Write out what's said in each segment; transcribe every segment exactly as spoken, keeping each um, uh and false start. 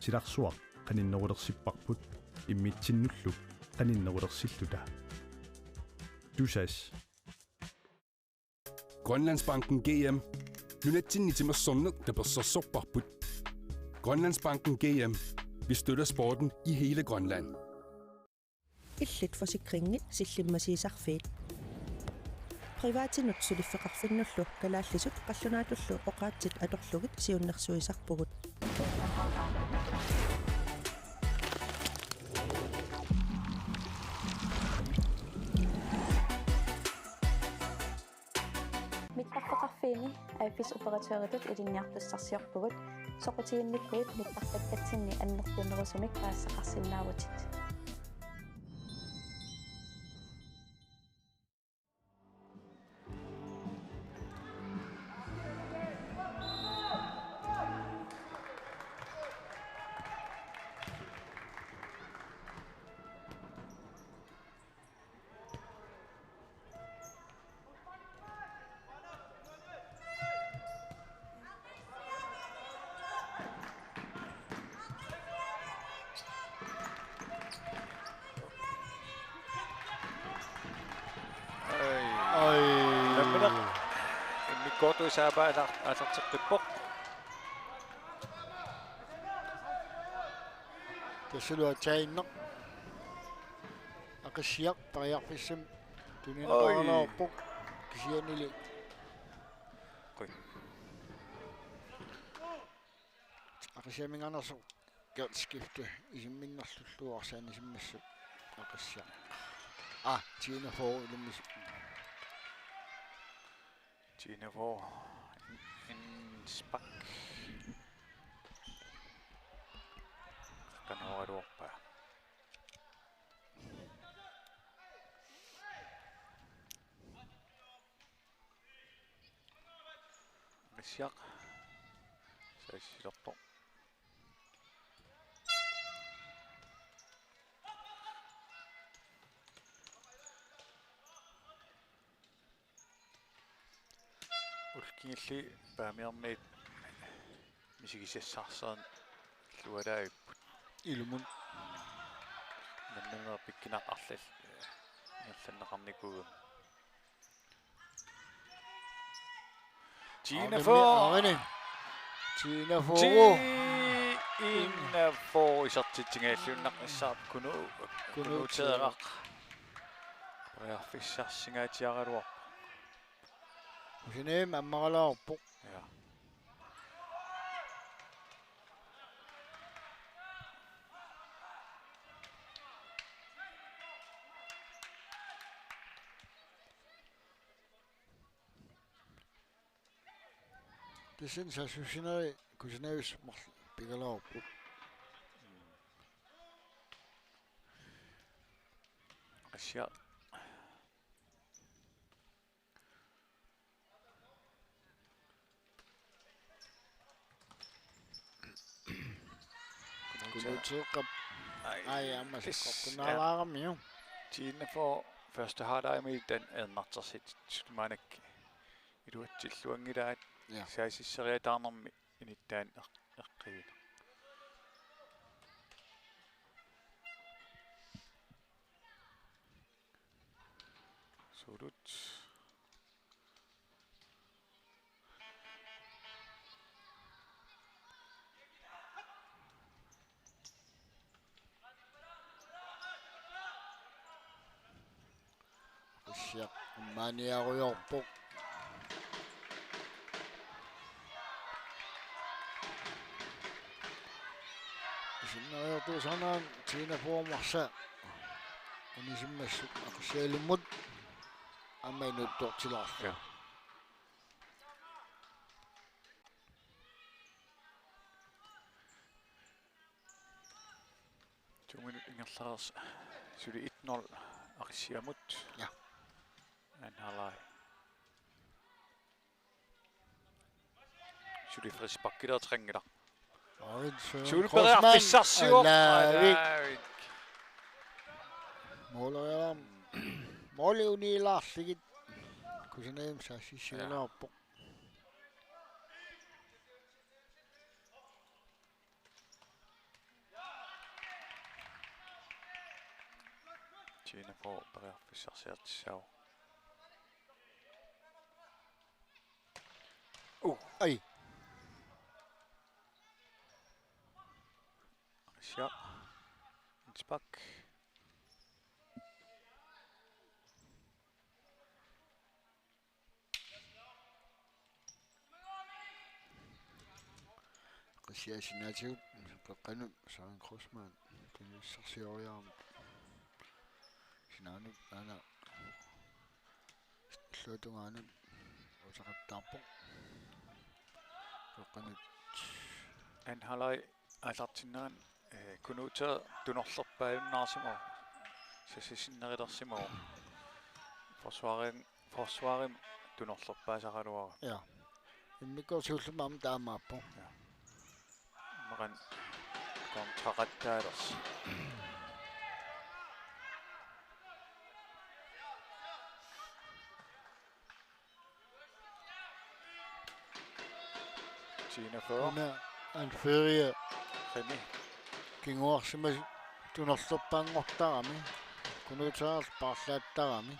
Silarsuaq qaninnerulersipparput immitsinnullu qaninnerulersilluta. Tusass. Grønlandsbanken G M. Nunatsinni timersorneq tapersersorparput. Grønlandsbanken G M. Vi støtter sporten i hele Grønland. Illit Forsikringi Sillimmasiisarfiit. Privatinut suliffeqarfinnullu kalaallisut qallunaatullu oqaatsit atorlugit siunnersuisarpugut. Mittarfeqarfiini A F S operatøritut ilinniartussarsiorpugut, soqutiginnikkuit mittartakkatsinni annertunerusumik paasisaqarsinnaavutit. Ai. Ai. Nammineq. Immikkoortuisa aappaat aallar-, aallarteqqippoq. Tassalu aatsaannaq. Aqissiaq periarfissamik tunineqaralaarpoq kisiannili. Qoi. Aqissiaminngaanneersoq Gert Skifte isimminnerlullugu arsaq anisimmassuk Aqissiaq. Ah, Tine Fogh ilummis-. Tine Fogh, en, en spark. Qanoraluarpaa. Aqissiaq. Saassussilerpoq. Ullut kingulliit Paamiormiit misigisassarsiorneq illualaavipput. Ilumut. Nammineq pikkunarpoq arlallit ingerlanneqarnikuugami. Tine Fogh. Aani. Tine Fogh. Tine Fogh isertitsinngilluinnarnissaat Kunu-, Kunu-, Kunu Teeraq. Periarfissarsinngaatiaraluarpoq. Kusanagimmi ammaralaarpoq. Ja. Tassani saassussinerit kusanagit marluk pigilaarput. Asia. Kunu Teeraq. Ai, ai, aamma tassa. Sakkortunaalaaramiuk. Tine Fogh første halvlegimi taanna ajornartorsiut suli maannakkut iluatsilluanngilaat. Ja. Saassusseriataarnermi inuttaa eq-, eqqiineq. Suulut. Aqissiaq maaniarujoorpoq. Isinnaariartuusarnaan Tine Fogh arsaq anisimmassuk Aqissiaq ilumut aamma inuuttoortilaarlugu. Ja. To minut ingerlareersoq suli et nul Aqissiamut. Ja. Anden halvleg. Suli frisparkilertranngilaq. Oj, Søren Suli Kreutzmann. Periarfissarsivoq. Alaavik. Alaavik. Måleriaam. Måli unilaarlugit. Kusanagimmi saassussiulaarpoq. Ja. Tine Bo periarfissarsiortissaavoq. Uh. Ai. Aqissiaq. Innspark. Aqissiaq sinnaatigut qeqqanut Søren Kreutzmann tunniussarsioriarmat. Sinaanut aana illuatungaanut uteqattaarpoq. Qeqqanut. Anden halvleg aallartinnerani, eh, Kunuuteq tunorlerpaajunnaarsimavoq. Sassassinnerulersimavoq. Forsvarin, forsvarim tunorlerpaasaraluarami. Ja. Immikkoortuullummi aamma taamaappoq. Ja. Maqan kontraqattaalersi. Tine fyrre. Una anfører. Remi. Kinguarsimasut tunorlerpaanngortarami. Kunuuteq paarlaattarami.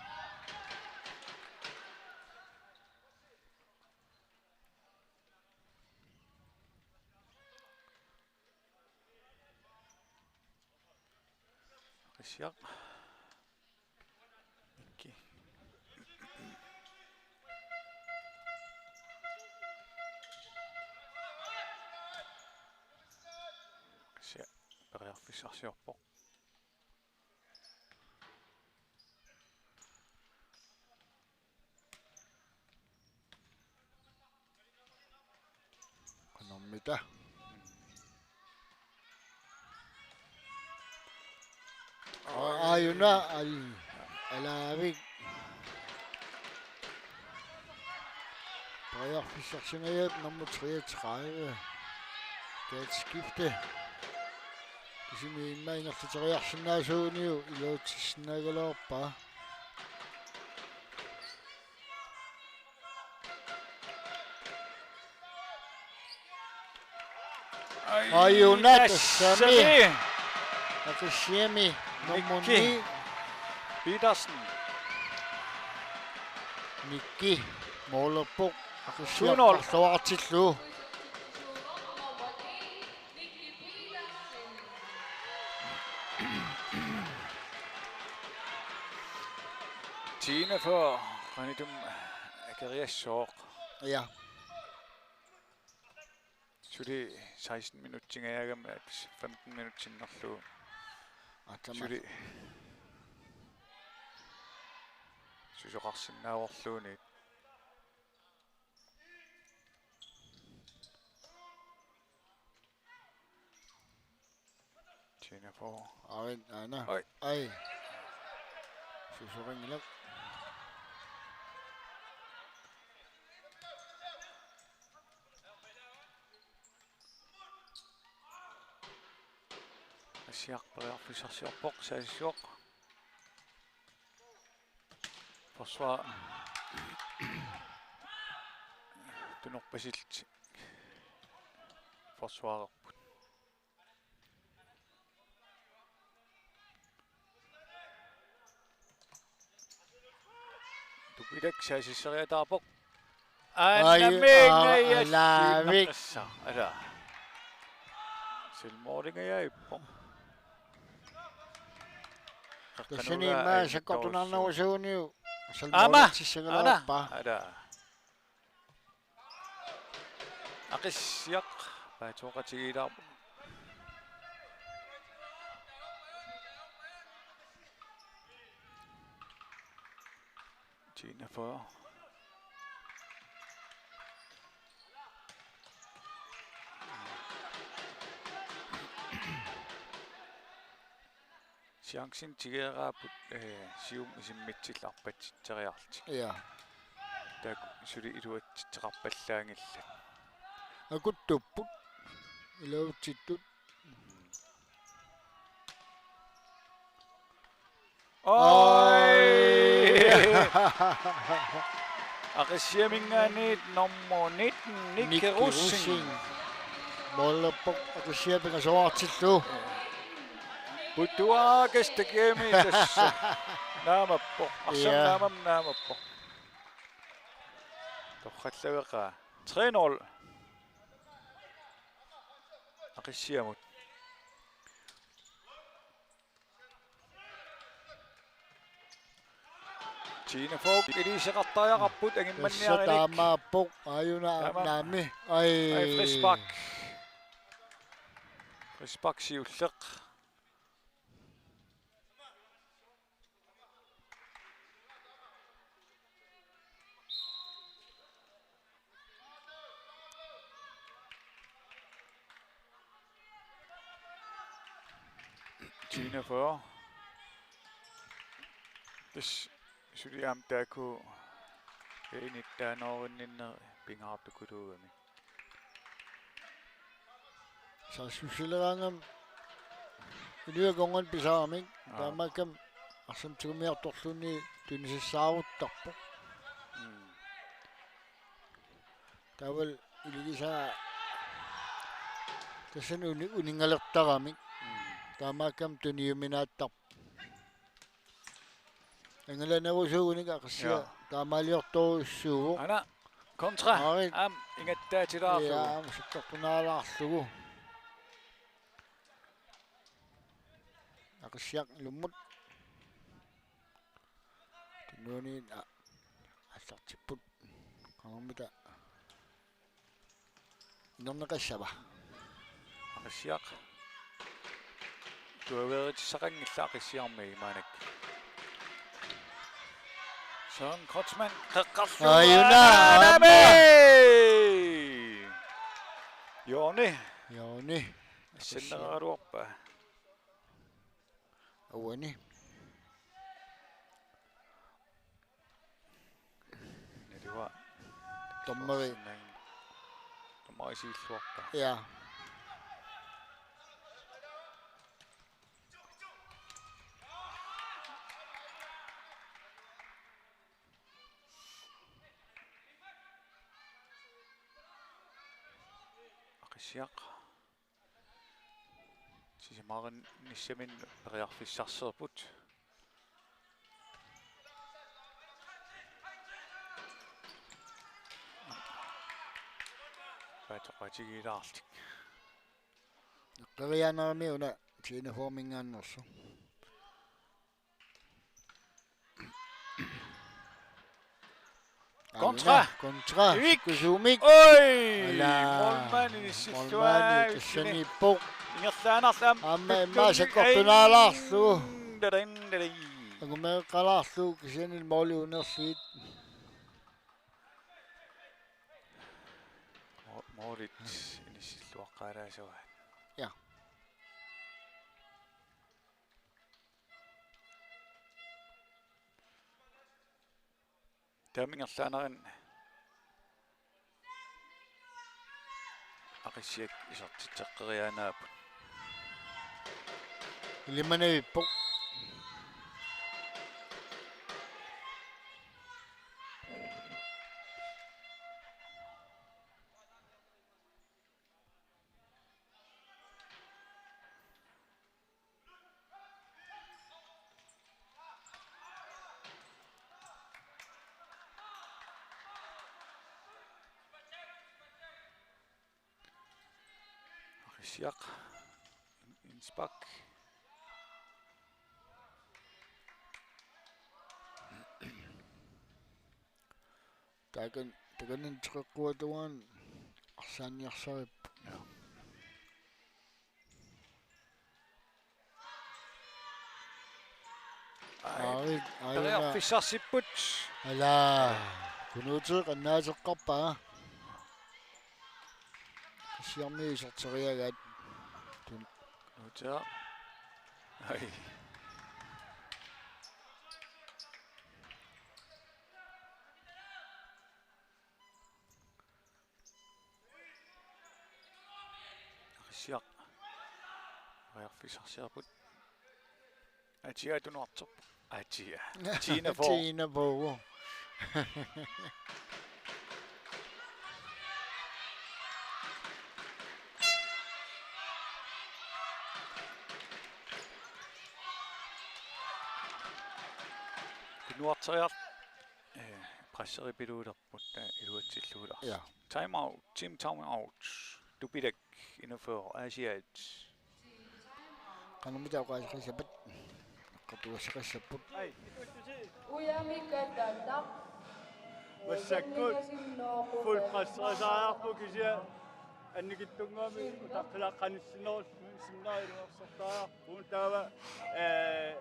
Aqissiaq. Mikki. Aqissiaq periarfissarsiorpoq. Qanormita. Aajuna, al-, alaavik. Periarfissarsingajaat nummer treogtredive. Galt skifte. Kisimi immaqa ingerlateriarsinnaasuuniuk iluatsissinnaagaluarpaa. Aajuna tassami. Tassami. Aqissiami nummer Mikki ni. Petersen. Mikki. Målerpoq. Aqissiaq to nul. Marluartillu. Tine fyrre, qanitum akeriassooq. Ja. Suli seksten minutsingajaagami, at femten minutsinnerlugu. Atama. Suli susoqarsinnaavorluunniit. Tine fyrre. Arin, aana. Oi. Ai. Susoqanngilaq. Aqissiaq periarfissarsiorpoq, saasissuaq. Forsvar. Tunorpasillutik forsvarerput. Tupilak saasisseriataarpoq. Ai, annammiingajassiinnaqassaaq. Ala. Selvmålingajaippoq. Tassani immaqa sakkortunaarnerusuuniuk. Aamma. Selvmålitsissagaluarpaa. Ala. Aqissiaq paatooqatigiilaarpoq. Tine fyrre. Chancen tigeeraapput, eh, siumut isimmitsillutik arpatsitseriarlutik. Ja. Taakku suli iluatsitseqarpallaanngillat. Akuttupput. Iluatsittut. Oi! Aqissiaminngaanniit nummer nitten, Nick Nick Rosing. Rosing. Målerpoq Aqissiaq pingasoraartillugu. Utuakas takiami tassa. Naamappoq. Arsaq Ja. Naamam naamappoq. Torrallaveqaa. Tre nul. Aqissiamut. Tine Fogh, iliuuseqartariaqarput Tassa angimmaniarilik. Taamaappoq, aajuna Taama. Aamnaami. Ai. Ai, frispark. Frispark siulleq. Tine Fogh. Tassa suli aamma taakku inittaanoorinninneq pingaartukuluugami. Saassussileraangami inuit kingorna pisaaramik. Aa. Taamaakkami arsamik tigumiartorluunniit tunisassaaruttarpoq. Mm. Taavalu iligisaa tassani uni-, uninngalertaramik. Mm. Taamaakkami tuniuminaattarpoq. Angalanerusuugunik Aqissiaq Ja. Taamaaliortorujussuuvoq. Aana, kontra. Aarit. Aamma ingattaatilaarlugu. Ja, aamma sakkortunaalaarlugu. Aqissiaq ilummut. Tunuaniit a-, aallartipput. Qangarmita. Inerneqassava. Aqissiaq. Tuaveeritissaqanngillat Aqissiarmi maannakkut. Søren Kreutzmann, qeqqarlugu Aajuna, aamma. Aamma. Jooni. Jooni. Assanneraraluarpaa. Uani. Neriva. Dommeri. Dommeri siilluarpa. Ja. Aqissiaq. Sisamaarinnissaminnik periarfissarsiorput. Paatoqatigiilaarlik. Eqqeriaanarami una Tine Foghminngaanneersoq. Kontra. Aana, kontra. Ivik. Kusuumik. Oi! Ala. Målmandi inissilluaa. Målmandi tassaniippoq. Ingerlaannarlu aamma. Aamma immaqa sakkortunaalaarlugu. Dadang, dadang. Angumeeqqalaarlugu kisianni måli unersiit. Mo-, målit inissilluaqqaalaassuat. Ja. Taama ingerlaannarani Aqissiaq isertitseqqeriaannaapput. Ilimanavippoq. Aqissiaq. Indspark. Takan-, takanani teqeqquatuaannaq arsaanniarsaripput. Ai, ai, periarfissarsipput. Ala, Kunuuteq annaateqqarpaa. Aqissiarmiut iserteriaraat. Tun-, Kunuuteq. Ai. Aqissiaq. Periarfissarsiorput. Atia tunuartoq. Atia. Tine Fogh. Tine Fogh. Nuarteriar-, eh, presseripiluulerput, eh, iluatsillugu. Ja. Time out, team time out. Tupilak, enogfyrre, Aasiaat. Qanormita oqaaseqassapput? Qatugassaqassapput. Ujamikatata. Massakkut fuld presserisariaqarpoq kisianni annikitsunnguamik utaqqilaqqanissinnerup sinnaa iluarsortariaqarpoq. Taava, eh,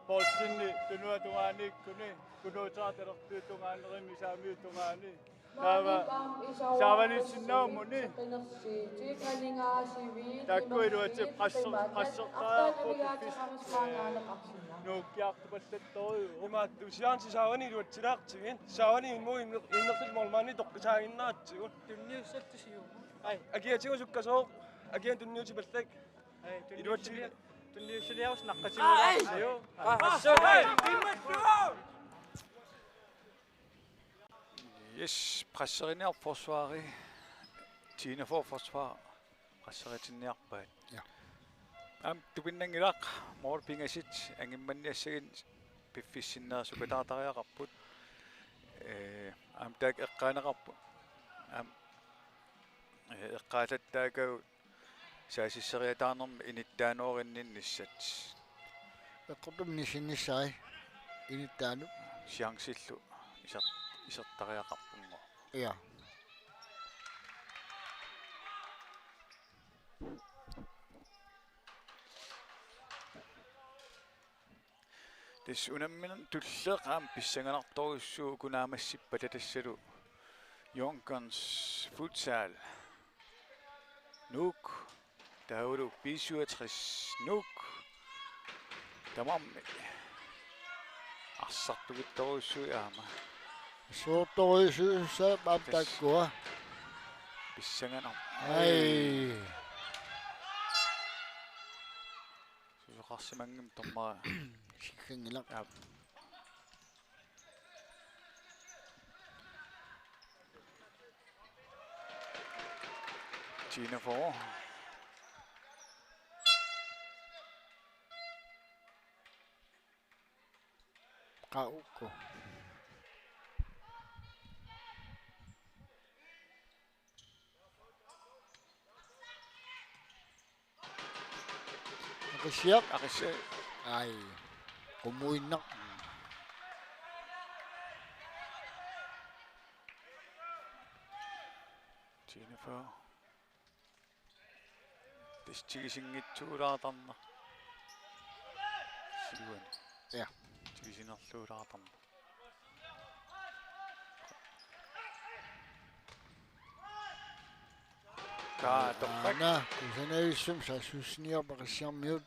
Poulsen-i tunuata tungaaniikkuni, Kunuuteqartut Talerpiup tungaaneriinni, Saamiup tungaani. Taava saavanissinnaammuni. Taakku iluatsi presser-, pressertariaqarput piffissami. Nuukkiartupallattorujuuvoq. Imaattusiaansi saavani iluatsilaartigit. Saavani immu inner-, innerlullu målmandi toqqisaaginnaratsigu. Tunniussallusiuk. Ai, akiatigut sukkasooq. Akiat tunniutipallak. Ai, iluatsi-, tunniussaliarus naqqatigut. Ai! Ai! Yes, presseriniarpoq forsvari. Tiina for forsvar. Presseritinniarpaat. Ja. Aamma tupinnanngilaq, mål pingasut angimmanniassagit piffissap sinnera sukataartariaqarput. Eh, aamma taakku eqqaaneqarput. Aamma, eh, eqqaallattaakkagut saassusseriataarnermi inittaanoorinninnissat. Eqqortumik inissinnissaat inittaanut. Chancillu iser-, isertariaqarpunngooq. Ja. Tassa unamminermi tulleq aamma pissanganartorujussuuvoq uku naammassippata tassalu Young Guns Futsal. Nuuk. Taavalu B syvogtres Nuuk. Tamarmik. Arsartugittorujussuit aamma. Soortorujussuussaat aamma taakkua. Pissanganaq. Ai. Susoqarsimanngimmat dommeri. Sikkanngilaq. Aap. Tiina for. Qaa ukku. Aqissiaq. Aqissiaq. Ai. Qumuinnaq. Tiina for. Tassa tigusinngitsuulaartarneq. Siuani. Ja. Tigusinerluulaartarneq. Kaa, torrak. Aana, kusanavissumik saassussiniarpoq Aqissiarmiut.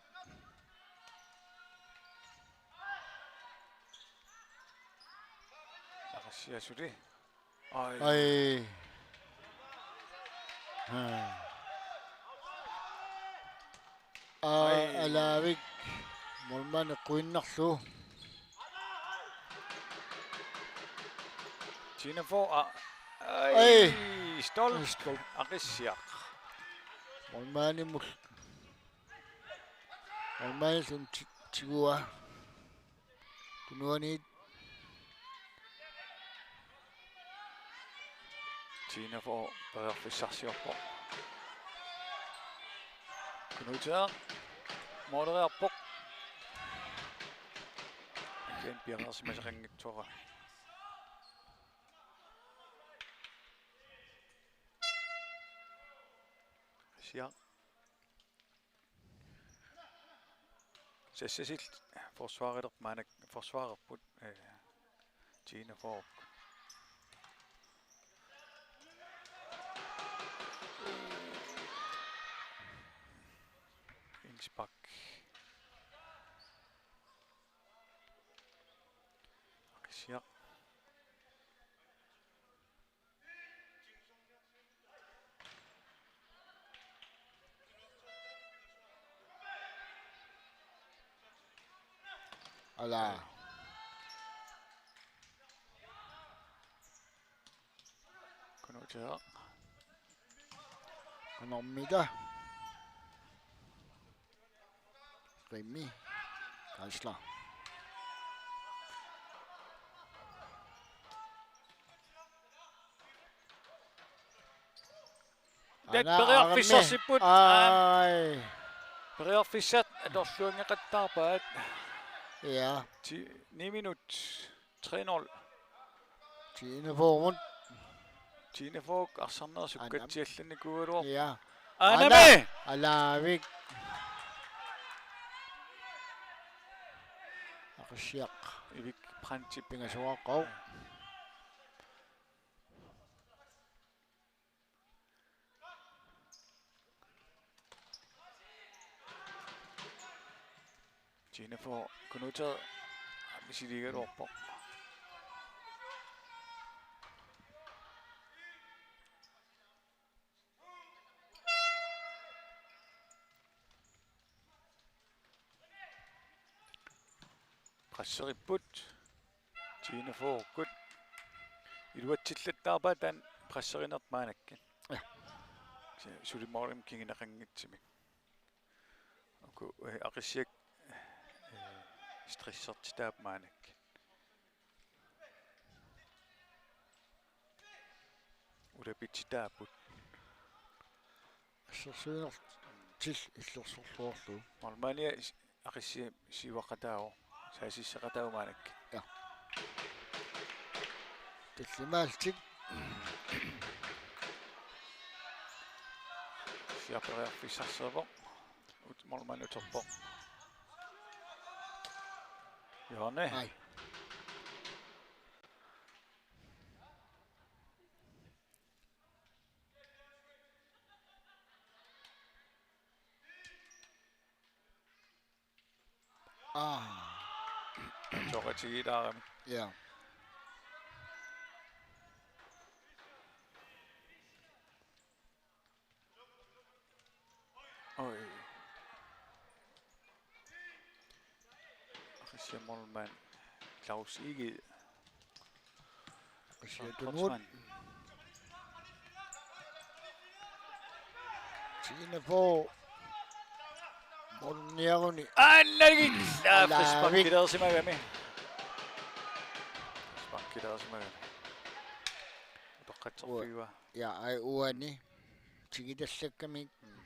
Aqissiaq suli. Ai. Ai. Ha. Aa, ai. Alaavik. Målmandi quinnarlugu. Tiina for, a-, ai. Ai. Stolp. Stolp. Aqissiaq. Målmandimut. Målmandillu ti-, tiguaa. Tunuaniit. Tiina for periarfissarsiorpoq. Kunuuteq. Måleriarpoq. Kisianni piareersimasaqanngitsoq. Siaq. Sassasillit forsvarerit maannakkut forsvarerput, eh, Tiina for. Innspark. Aqissiaq. Ala. Kunuuteq. Qanormita. Rimi. Kaisla. Tat Ana periarfissarsipput. Armi. Ai. Periarfissat atorluanngeqattaarpaat. Ja. Ti-, ni minut. Tre nul. Tiina Foormut. Tiina Foork arsarneq sukkatsiallannikuugaluarpoq. Ja. Anami! Ana-, Alaavik. Aqissiaq. Ivik Brandtip. Pingasuaqqavoq. Tiina Foork Knuth misiliigaluarpoq. Presseripput. Tiina Foorkut. Iluatsillattaarpaat taanna presserinerput maannakkut. Ja. Se-, suli målimut kinguneqanngitsumik. Uku, eh, Aqissiaq, eh, stressertitaapput maannakkut. Ulapititaapput. Assersuinertil illersorluarlugu. Målmandia s-, Aqissiaq siuaqqataavoq. Saasisseqataavoq maannakkut. Ja. Tallimaallutik. Siarperiarfissarsiorpoq. Ut-, målmand uterpoq. Hjørne. Ai. Aa. Soqutigilaarami. Ja. Oj. Aqissiaq målmand Claus Egede. Aqissiaq tunut. Tiina Foork. Målmandiaruni. Annagit! Aa, Alaavik. Frisparkilersimagami. Frisparkilersimagami. Utoqqatserfigiva. Ja, ai uani. Tigitallakkamik. Mm.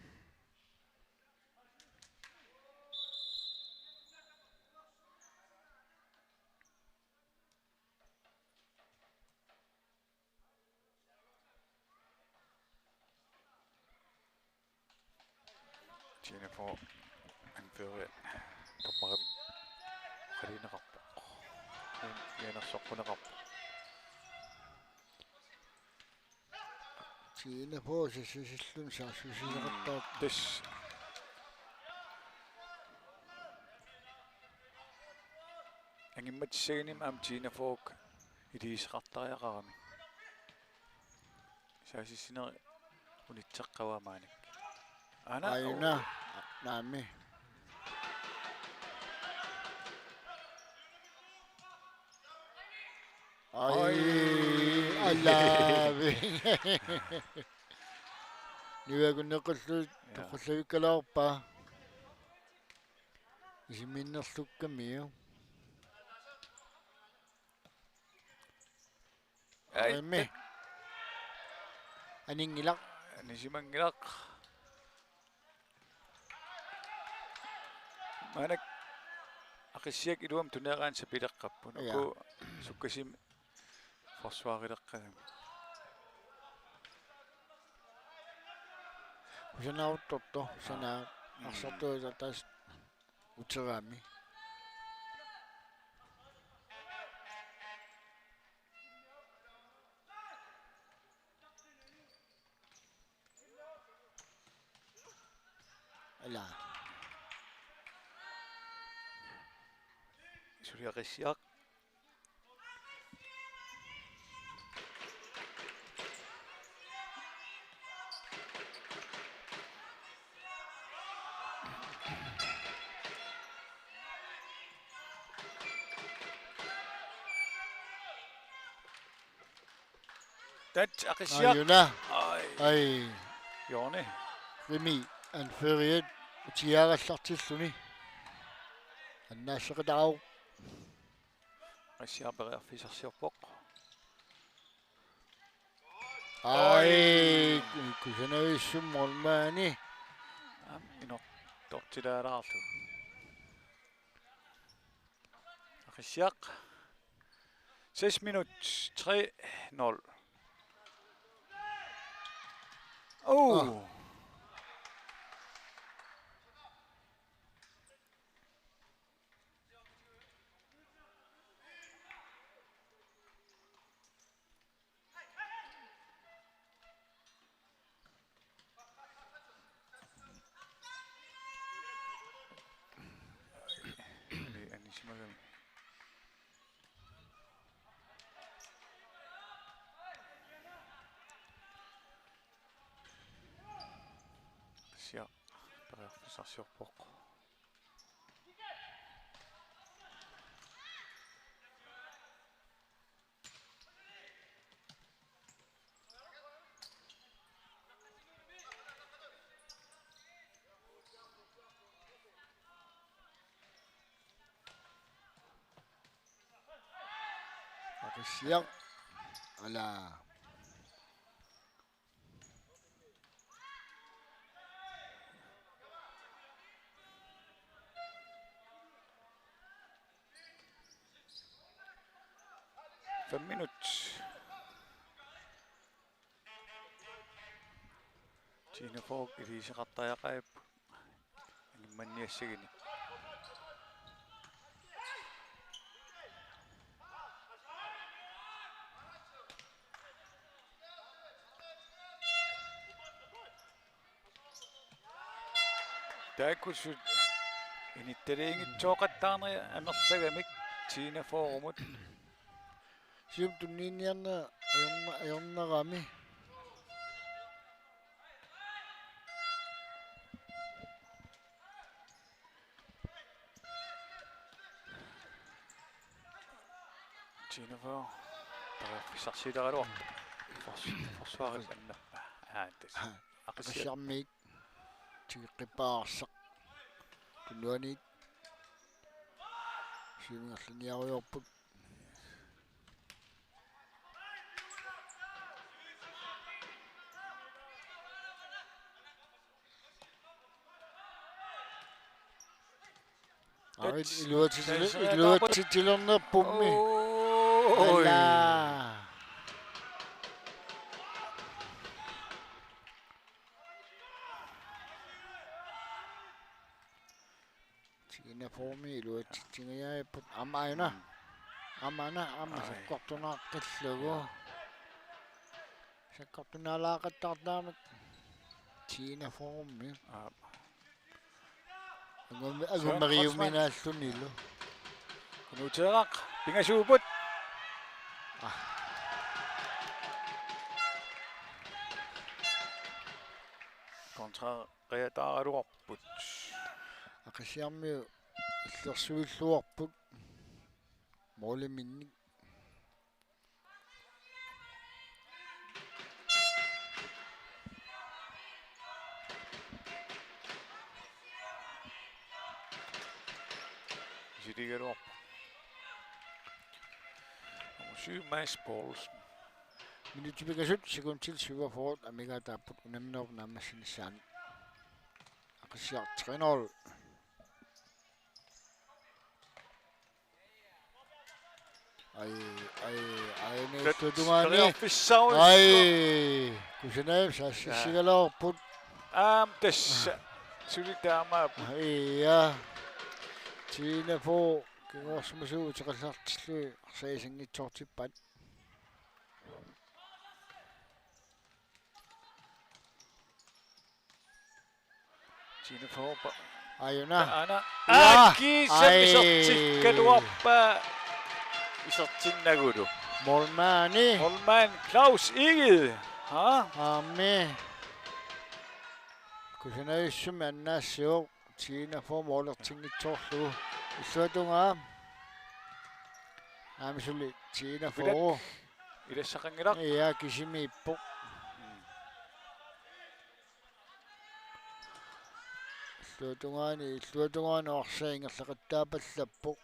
Tiina Foork anføreriat dommerimut oqalugineqarpoq. Uani inersoqquneqarpoq. Tiina Foork sassasilluni saassussineqartarpoq. Tassa. Angimmatissaginimmi aamma Tiina Foork iliuuseqartariaqarami. Saasissinerit unitseqqaavaa maannakkut. Ana. Aajuna. Naammi. Ai, ai. Alaavik. Niuakunneqqullugu. Ja. Toqqullavikkalaarpaa. Isiminnerlukkamiu. Ai, aimmi. Aninngilaq. Anisimanngilaq. Maannakkut Aqissiaq iluamik tuniaraanni sapileqqapput. Ja. Uku sukkasuumik forsvarileqqagami. Kusanaruttortoq, sana. Mm. Arsartuuta taas uterami. Ala. Suli Aqissiaq. Tat Aqissiaq. Aajuna. Ai. Ai. Hjørne. Rimi anføreriat utiaarallartilluni. Annaasseqataavoq. Aqissiaq periarfissarsiorpoq. Ai, kusanavissummi målmandi. Aam, inortortilaalaarlugu. Aqissiaq. Seks minut, tre nul. Oh. Ah. Eli anisimagami. Sia, periarfissarsiorpoq. Aqissiaq. Ala. Fem minut. Tine Fogh iliuuseqartariaqarpoq. Angummanniassaguni. Taakkuupput inittaliinngitsooqattaarneq amerlagamik Tine Foghimut. Siumut tunniunniarneq ajorna-, ajornerami. Tine Fogh. Periarfissarsiileraluarpoq. Fors-, forsvarip annappa. Aa, tassa. Aqissiaq. Aqissiarmiit. Tigeqqippaarsa. Tunnuaniit. Siumut ingerlanniarujoorput. Arit iluatsitsilu-, iluatsitsilernerpummi. Oi. Ala. Tine Foghimi iluatsitsingajapput aamma aana. Mm. Aamma aana, aamma. Ai. Sakkortunaaqqillugu. Ja. Sakkortunaalaaqattaartaramik Tine Foghimi. Aap. Angum-, angumeriuminaallunilu. Kunuuteeraq, pingasuupput. Ah. Kontrariataaraluarput. Aqissiarmiut illersuilluarput. Måliminnik. Isiligaluarpoq. Nummer syv, Mads Poulsen. Minutsit pingasut, sekundit syvogfyrre, amigaataapput unamminerup naammassinissaanut. Aqissiaq tre nul. Ai, ai, ai, ne Tet-, tutungaani. Periarfissarujussuaq. Ai, kusanavimmi saassussigaluarput. Aamma tassa. Suli taamaappoq. Ai, ja. Tine Fogh, kinguarsimasuup uteqallartillugu arsaq isanngitsoortippaat. Tine Fogh. Aajuna. Aana. Uaa. Aki, ai. Isertikkaluarpaa. Isertinnagulu. Målmandi. Målmand Claus Egede. Ha? Aammi. Kusanavissummi annaassivoq. Tine Fogh målertinngitsoorlugu. Illuatungaa. Aammi suli Tine Fogh. Ilassaqanngilaq. Ja, kisimiippoq. Mm. Illuatungaani, illuatungaani arsaq ingerlaqattaapallappoq.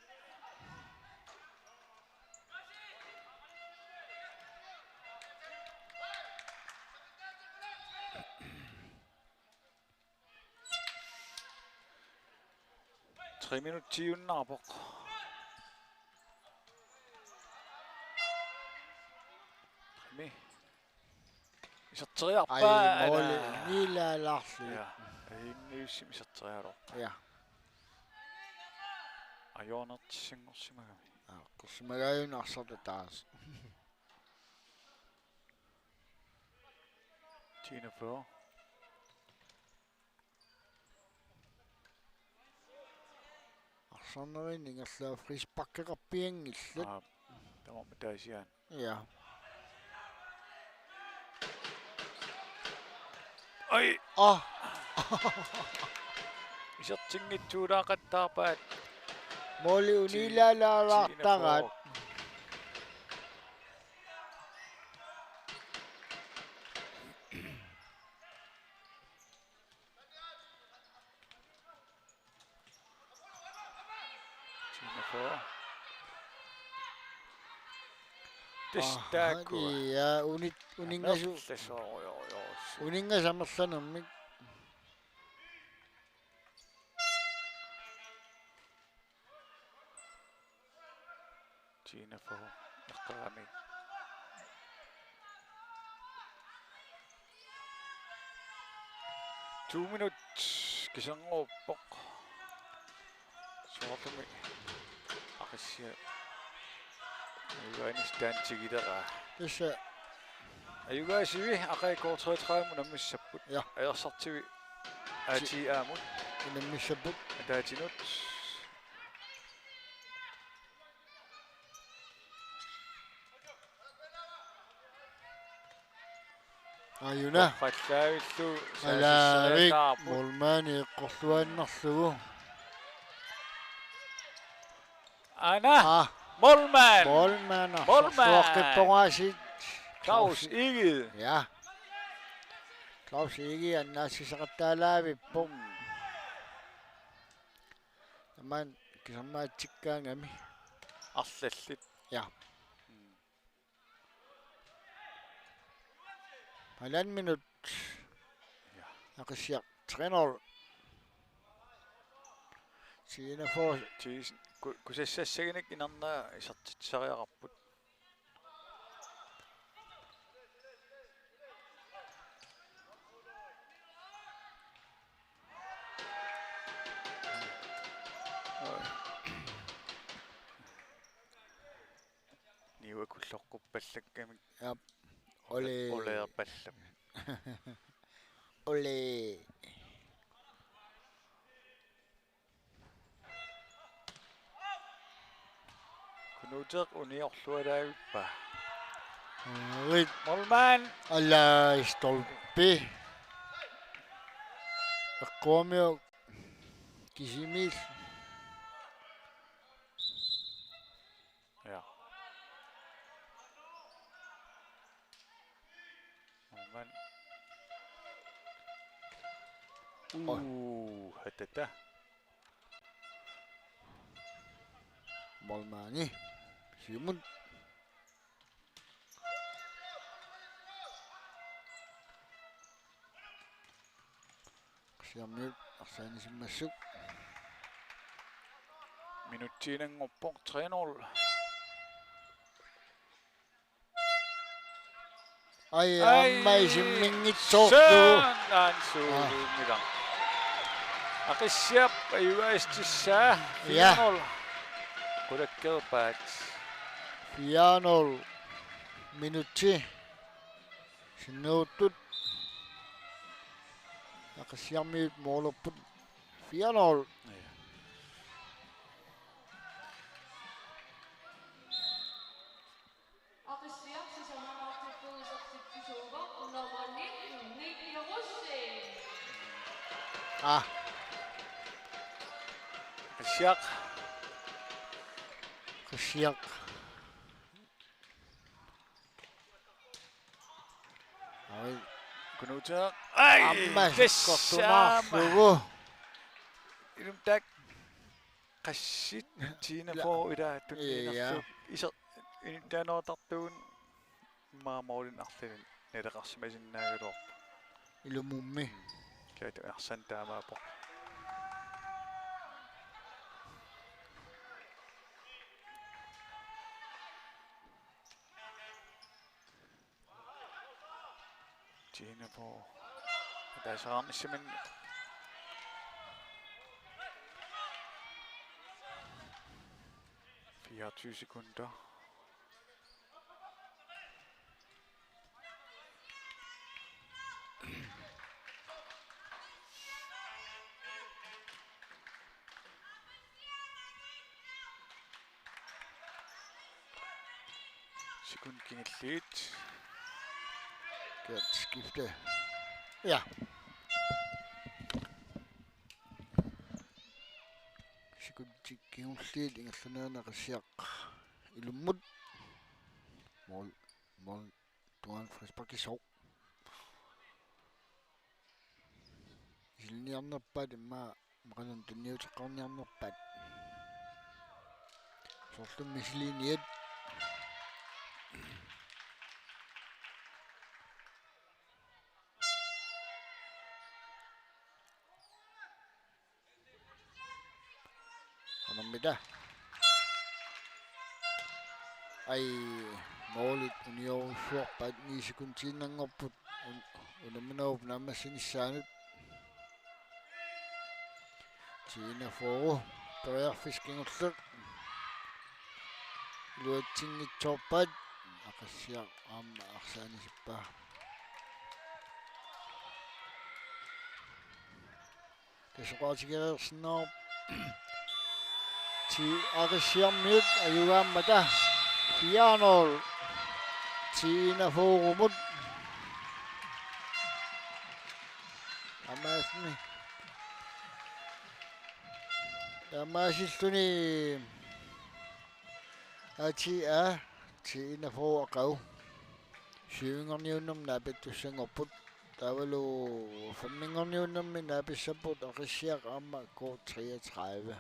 Tre minuttiunnaarpoq. Qami. Iserteriarpaa. Ai, mooli nilaalaarli. Ja. Ajunniussi iserteriarpaa. Ja. Ajoornartissanngorsimagami. Aa, qersimagaajun arsarta taas. Tiina fyrre. Arsarnerini ingerlaat frisparkeqarpianngillat. Aa, tamarmik taasiaan. Ja. Ai! Ah! Isertinngitsuulaaqattaarpaat. Mooli unilaalaartaraat. Tiina fyrre. Tassa taakkua. Aa, ja, unit-, uningasu-, amerlasoorujussuuvoq. Uningasut amerlanermik. Tiina fyrre eqqaamik. To minut kiserngoorpoq. Soorlumi Aqissiaq. Ajugaani standigileraa. Tassa. Ajugaasivi aqagu K treogtredive unammissapput. Ja. Ajorsartivi A T A-mut. Unammissapput. Ataatinut. Ajuna. Torrallaavillu. Alaavik saasissariataarput. Målmandi eqqorluinnarlugu. Aana. Ah. Målmand. Målmand. Målmand. Suaqqipporaasi. Claus Egede. Ja. Claus Egede annaassisaqattaalaavippoq. Taman kisarmaatsikkaangami. Arlallit. Ja. Halvanden minut. Ja. Aqissiaq tre nul. Tiina fyrre. Tisen. Ku-, kusassassaginik inernera isertitsisariaqarput. Niuakulloqquppallakkamik. Jap. Ole. Oleerpallap. Ole. Kunuuteq uniorlualaavippa. Rit. Målmand. Alaa, stolpi. Eqqumiuk kisimiil. Ja. Målmand. Oj. Uh, hatata. Målmandi. Siumut. Aqissiarmiut arsaanisimmassuk. Minuttiinanngorpoq tre nul. Ai, ai, aamma isimminngitsoorlugu. Søren Ansuulimmila. Aqissiap ajugaasitsissaa. Ja. Fire nul. Qulakkeerpaat. Fire nul. Minutsi. Sinneruttut. Aqissiarmiut målerput. Fire nul. Ja. Aqissiaq sisamanartipput isertitsisuuvoq nummer nitten, Nick Rosing. Ah. Aqissiaq. Aqissiaq. Ai. Kunuuteq. Ai, aamma tassa sakkortunaarlugu. Ilumut taakku qassit Tiina fyrre ilaa tunniinerlugu. Ja. Iser-, inuttaanertartuun immaqa målini arlalinnik naleqarsimasinnaagaluarpoq. Ilumummi. Kiatu arsan taamaappoq. Tine på. Der er så ramt simpelthen fireogtyve sekunder. Sekund kingulliit. Godt skifte. Ja. Sekund kingulliit ingerlanerani Aqissiaq ilummut. Mål, mål, tuan frisparkisooq. Isiliniarnerpaat immaqa maqanun tunniuteqqarniarnerpaat. Soorlu misiliiniat. Unammita. Ai, målit uniorujussuarpaat ni sekundiinnanngorput un-, unamminerup naammassinissaanut. Tine Foro, periarfissaq kingulleq. Iluatsinngitsoorpaat, Aqissiaq aamma arsaanisippaa. Tassa oqaatigereersinnaavarput. Ti-, Aqissiarmiut ajugaammata. Fire nul. Tine Foromut. Amaasmi. Amaasilluni. Atia, Tine Foro aqagu. Syvinngorniunnermi naapittussanngorput. Taavalu femminngorniunnermi naapissapput Aqissiaq aamma K treogtredive.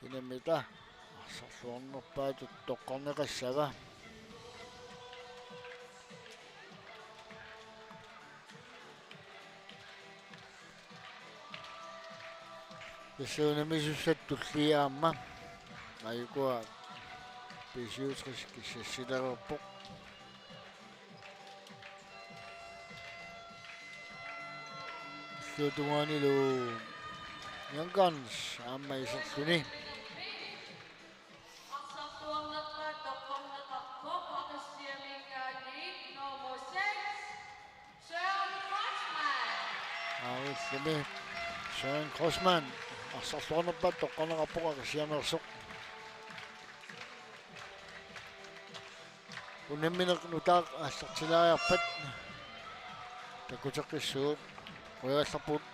Kinamita arsarluarnerpaatut toqqarneqassava. Tassa unammisut tulliit aamma. Maajukua B syvogtres kissassilereerpoq. Illuatungaanilu Young Guns aamma iserluni. Arsarluarnerpaatut toqqarneqarpoq Aqissiaminngaanniit nummer seks, Søren Kreutzmann. Aavissami Søren Kreutzmann. Arsarluarnerpaatut toqqarneqarpoq Aqissiameersoq. Unammineq nutaaq aallartilaariarpat takuteqqissuugut, qujagallarpugut.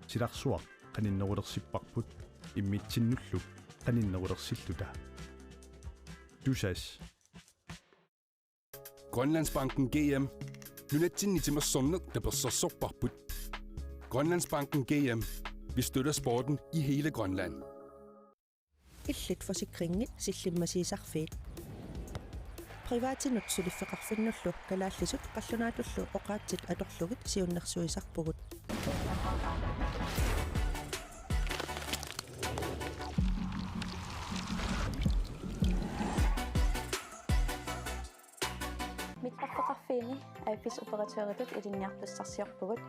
Silarsuaq qaninnerulersipparput immitsinnullu qaninnerulersilluta. Tusass. Grønlandsbanken G M. Nunatsinni timersorneq tapersersorparput. Grønlandsbanken G M. Vi støtter sporten i hele Grønland. Illit forsikringit sillimmasiisarfiit. Privatinut suliffeqarfinnullu kalaallisut qallunaatullu oqaatsit atorlugit siunnersuisarpugut. Mittarfeqarfiini A F S-operatøritut ilinniartussarsiorpugut,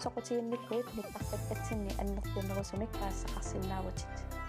soqutiginnikkuit mittartakkatsinni annertunerusumik paasisaqarsinnaavutit.